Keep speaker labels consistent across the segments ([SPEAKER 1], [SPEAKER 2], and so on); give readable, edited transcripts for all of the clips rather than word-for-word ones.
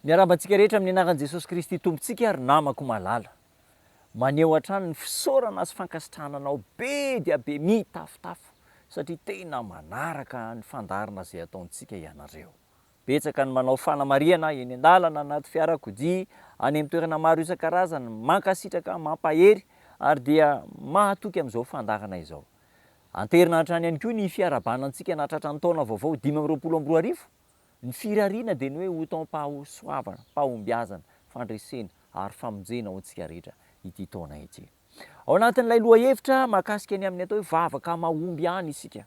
[SPEAKER 1] Miarahaba antsika rehetra amin'ny anaran'i Jesosy Kristy Tompontsika ry namako malala. Maneho hatrany ny fisaorana sy fankasitrahana anao be dia be mitafotafo satria tena manaraka ny fandaharana izay ataontsika ianareo. Betsaka ny manao fanamarihana eny an-dalana, anaty fiarakodia, any amin'ny toerana maro isan-karazany, mankasitraka, mampahery ary dia mahatoky amin'izao fandaharana izao. Anterina hatrany ihany koa ny fiarahabana antsika nahatratra ny taona vaovao 2025. Ny firariana dia ny hoe ho taom-pahasoavana, fahombiazana, fandresena ary famonjena ho antsika rehetra ity taona ity. Ao anatin'ilay lohahevitra mahakasika ny amin'ny atao hoe vavaka mahomby ihany isika.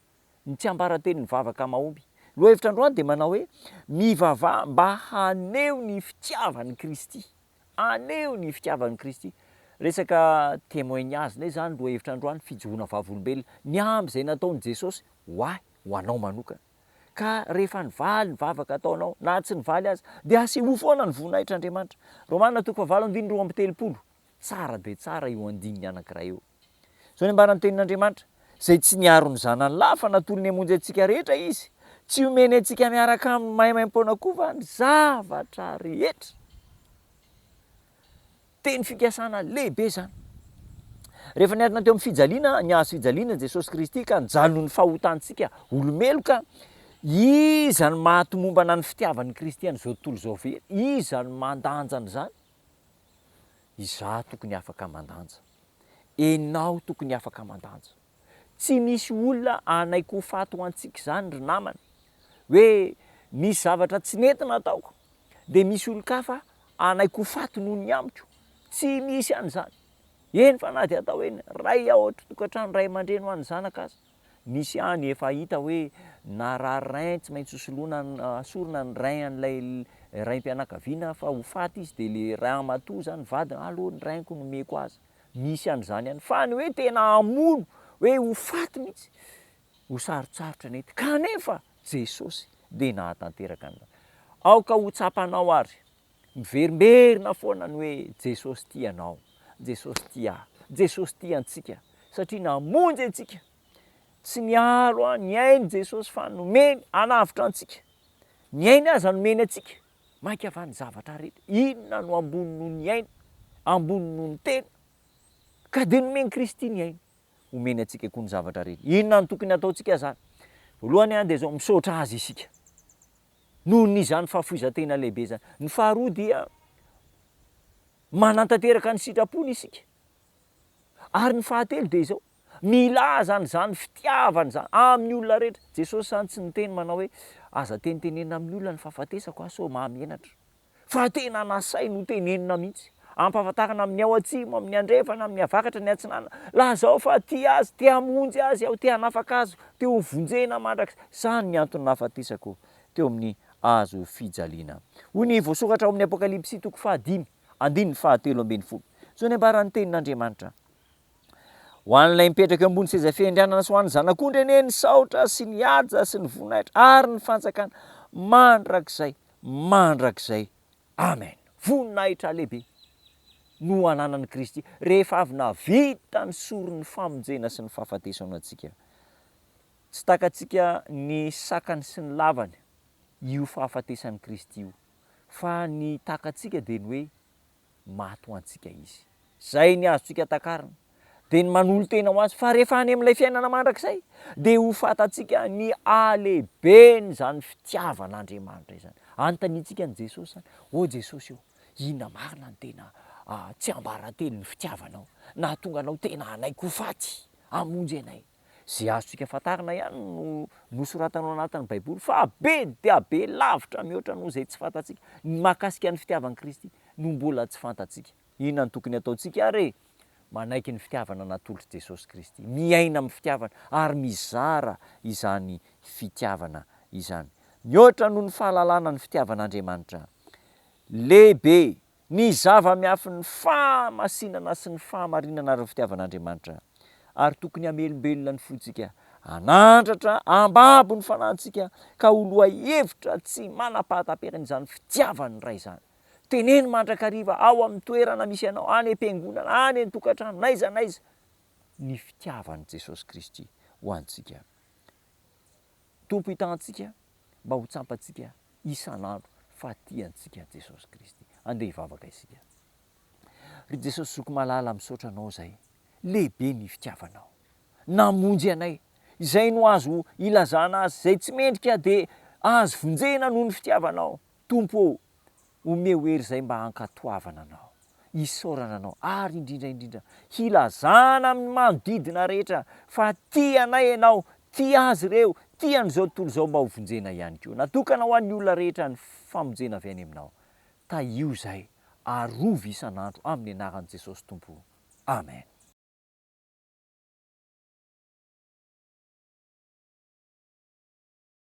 [SPEAKER 1] Ny tsiambaratelon'ny vavaka mahomby. Ny lohahevitra androany dia manao hoe mivavaha mba haneho ny fitiavan'i Kristy. Haneho ny fitiavan'i Kristy. Resaka témoignage indray izany lohahevitra androany, fijoroana vavolombelona. Ny ampy izay nataon'i Jesosy ho ahy, ho anao manokana. Ka rehefa nivaly ny vavaka ataonao, na tsy nivaly aza, dia asehoy foana ny voninahitr'Andriamanitra. Romana toko fahavalo andininy 32. Tsara dia tsara io andininy anankiray io. Izao ny ambaran'ny Tenin'Andriamanitra, Izay tsy niaro ny Zanany lahy fa natolony hamonjy antsika rehetra Izy, tsy homeny antsika miaraka aminy maimaimpoana koa va ny zavatra rehetra? Teny fikasana lehibe izany. Rehefa niarina teo amin'ny fijaliana, ny hazo fijaliana Jesosy Kristy ka nijaly noho ny fahotantsika olo-meloka, iza no mahatomombana ny fitiavan'i Kristy an'izao tontolo izao very? Iza no mandanja an'izany? Izaho tokony afaka mandanja. Enao tokony afaka mandanja. Tsy misy olona hanaiky ho faty ho antsika izany ry namana. Hoe misy zavatra tsy nety nataoko dia misy olon-kafa hanaiky ho faty noho ny amiko. Tsy misy an'izany. Eny fa na dia atao hoe ny ray ao an-tokantrano, ray aman-dreny ho an'ny zanaka aza. Misy ihany efa hita hoe narary rein tsy maintsy hosoloina asorina ny rein an'ilay raim-pianakaviana fa ho faty izy dia le ramatoa zany vadiny alou ny rein-ko nomeko azy, misy an'izany ihany fa ny hoe tena hamono hoe ho faty mihitsy ho sarotsarotra ny ety kanefa Jesosy dia nahatanteraka an'izany. Aoka ho tsapanao ary Miverimberina foana ny hoe Jesosy tia anao, Jesosy tia ahy, Jesosy tia antsika satria namonjy antsika. Tsy niaro ny ainy Jesosy fa nomeny hanavotra antsika. Ny ainy aza nomeny antsika. Mainka va ny zavatra rehetra? Inona no ambony noho ny aina? Ambony noho ny tena? Ka dia nomen'i Kristy ny ainy. Omeny antsika koa ny zavatra rehetra. Inona no tokony hataontsika izany? Voalohany dia izao, misaotra Azy isika. Noho ny izany fahafoizan-tena lehibe izany. Ny faharoa dia manatanteraka ny sitrapony isika. Ary ny fahatelo dia izao, milaza an'izany fitiavana izany amin'ny olona rehetra. Jesosy izany tsy niteny manao hoe aza tenitenenina amin'ny olona ny fahafatesako aho sao mahamenatra. Fa tena nasainy ho tenenina mihitsy. Ampahafantarina amin'ny ao atsimo, amin'ny andrefana, amin'ny avaratra, ny atsinanana. Lazao fa tia azy, te hamonjy azy aho, te hanafaka azy, te ho vonjena mandrakizay. Izany ny antony nahafatesako teo amin'ny hazo fijaliana. Hoy ny voasoratra ao amin'ny Apokalypsy toko fahadimy, andininy fahatelo ambin'ny folo. Izao ny ambaran'ny tenin'Andriamanitra, Ho an'ilay mipetraka eo ambony seza fiandrianana sy ho an'ny Zanak'ondry anie ny saotra sy ny haja sy ny voninahitra ary ny fanjakana mandrakizay mandrakizay. Amen. Voninahitra lehibe no ananan'i Kristy rehefa avy nahavita ny soron'ny famonjena sy ny fahafatesana ho antsika. Tsy takatsika ny sakany sy ny lavany io fahafatesan'i Kristy io, fa ny takatsika dia ny hoe maty ho antsika Izy. Izay ny azontsika takarina, dia ny manolo-tena ho Azy, fa rehefa any amin'ilay fiainana mandrakizay, dia ho fantatsika ny halehiben'izany fitiavan'Andriamanitra izany. Anontaniantsika an'i Jesosy izany, Ô Jesosy ô, inona marina no tena tsiambaratelon'ny fitiavanao, nahatonga Anao tena hanaiky ho faty hamonjy anay? Izay azontsika fantarina ihany no nosoratana ao anatin'ny Baiboly, fa be dia be lavitra mihoatra noho izay tsy fantatsika. Ny mahakasika ny fitiavan'i Kristy no mbola tsy fantatsika. Inona no tokony hataontsika àry e? Manaiky ny fitiavana natolotr'i Jesosy Kristy, miaina amin'ny fitiavana ary mizara izany fitiavana izany. Mihoatra noho ny fahalalana ny fitiavan'Andriamanitra. Lehibe Ny zava-miafin'ny fahamasinana sy ny fahamarinana ary ny fitiavan'Andriamanitra, ary tokony hamelombelona ny fontsika, hanandratra hambabo ny fanahintsika ka ho lohahevitra tsy manam-pahataperana izany fitiavan'ny Ray izany. Teneno mandrakariva ao amin'ny toerana misy anao, any am-piangonana, any an-tokantrano, n'aiza n'aiza, ny fitiavan'i Jesosy Kristy ho antsika. Tompo hitantsika mba ho tsampantsika isan'andro. fa tia antsika Jesosy Kristy. Andeha hivavaka isika. Ry Jesosy Zoky malala misaotra Anao izay lehibe ny fitiavanao. Namonjy anay. Izay no azo ilazana azy, izay tsy mendrika dia azo vonjena noho ny fitiavanao. Tompo ô, omeo hery izay mba hankatoavana Anao, hisaorana Anao ary indrindra indrindra hilazana amin'ny manodidina rehetra fa tia anay Ianao, tia azy ireo, tia an'izao tontolo izao mba ho vonjena ihany koa. Natokana ho an'ny olona rehetra ny famonjena avy any Aminao. Tahio izay, arovy isan'andro amin'ny anaran'i Jesosy Tompo. Amen.